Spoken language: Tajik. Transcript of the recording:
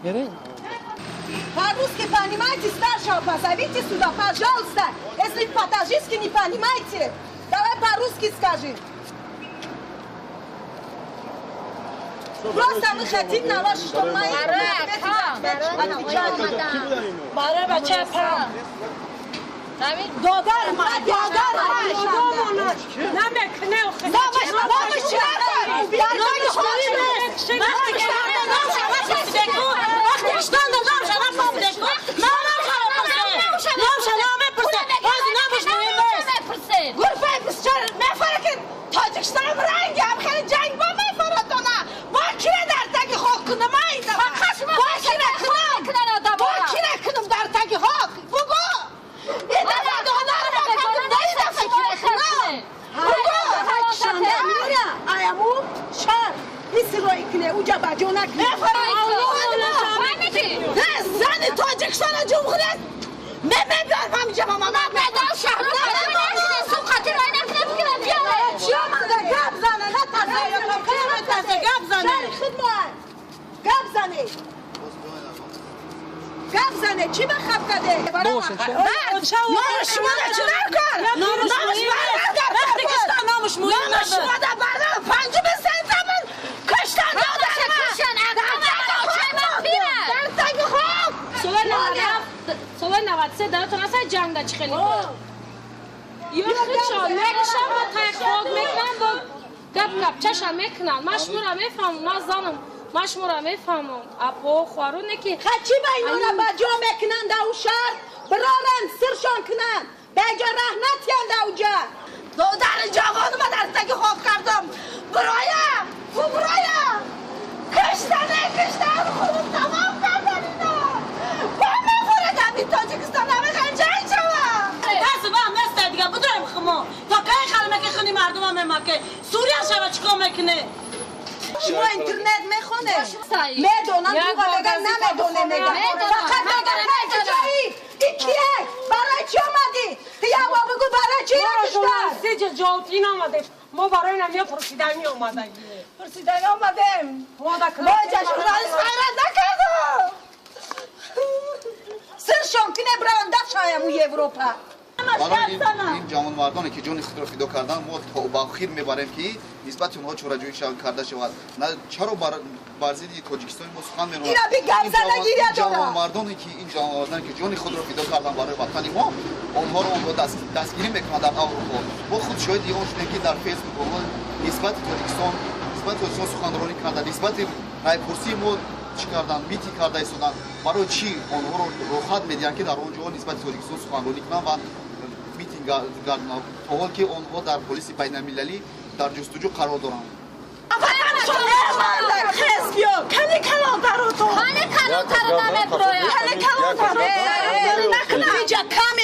Мерем. По-русски понимаете, старшего позовите сюда, пожалуйста. Если по-таджикски не понимаете, давай по-русски скажи. Просто мы хотим на вас, чтобы мои отвечали. Барои бачаи пам. Додар ма, додар ма, додомона. Намекне охе. Номаш, номаш чӣ? Номаш муҳим нест. Вақте ки вақте ки штанда номша напурсиде, номша напурсиде. Номша намепурсиде. Ҳозир номаш муҳим нест. Гурфаи бисчор мефара ки Тоҷикистонам ранги ҳам хеле ҷанг бо мефарадона. Бо кире дар таги хок кунам айда? Бо кире кунам? Бо кире кунам дар таги хок? Бугу! Ин дафъа додарам кардам, на ин дафъа кире кунам? Бугу! Мира, аяму шар мисрои кине, уҷа ба ҷо накунӣ. Не, зани Тоҷикистона ҷумҳурият мебиёрам ҳамиҷа ба ман. Чӣ омада гап зана, натарса, Натарса, гап зане. Шаҳри хидмат. Гап зане. Гап зане, чӣ ба хаб каде? Номи шумо да чӣ дар кор? Номаш Номаш муҳим нест. бардар дар Вақте ки кор. шта номаш муҳим Номи набуд. шумо да бардар панҷуми сентябр куштан додарма. Дар таги хок. Соли 97, соли 93 даратон аст ҷанг да чӣ хеле буд. Ё худшон мекушанд ва тай хок мекунанд бо гап гап чаша мекунанд. Ман шуморо мефаҳмам, ман занам, ман шуморо мефаҳмам. Апо хоҳаро не ки Ха чӣ ба инора ба ҷо мекунанд дар ӯ шаҳр? Бироранд, сиршон кунанд. Ба ҷо раҳ натиҳанд дар уҷа. Додари ҷавонма дар таги хок кардам. Бироя, буброя. Куштане, куштан, худум тамом кардан ино. Ба мехӯрад ҳамин Тоҷикистон ҳамин ҷанг шавад. Даст ба ҳам нест дига бидроем хумо. То кай халме ки хуни мардума мемаке. Сурия шава чикор мекуне? Шумо интернет мехонед? Медонам, Як дуға бор меган, газета намедоне меган. бихонам. Фақат меган ҳай куҷоӣ? И кие? Барои чӣ омадӣ? Ту як бор бигӯ барои чӣ Мо куштан? журналисти ҷавобдиҳӣ наомадем. Мо барои намия пурсиданӣ омадагӣ. Пурсиданӣ омадем. Мо да Мо ҷа журналист ғайрат накардам. Сиршон кине браван дафшаям у Европа. Барои ин ҷавонмардоне ки ҷони худро фидо карданд, мо то ба охир мебарем ки нисбати онҳо чораҷӯӣ карда шавад. На чаро бар зидди Тоҷикистони мо сухан меронанд? Ина би гап занагирия дора. Ҷавонмардоне ки ин ҷавонмардоне ки ҷони худро фидо карданд барои ватани мо, онҳоро онҳо дастгирӣ мекунанд дар Аврупо. Мо худ шоҳиди он шудем ки дар Фейсбук онҳо нисбати Тоҷикистон суханронӣ карданд, нисбати райпурсии мо чӣ карданд, митинг карда истоданд. Барои чӣ онҳоро роҳат медиҳанд ки дар он ҷо нисбати Тоҷикистон суханронӣ кунанд ва митинг гардонанд, то ҳол ки онҳо дар полиси байналмилалӣ дар ҷустуҷӯ қарор доранд? Хез биё, кани калонтарото. Кани калонтаро. Иҷа камера.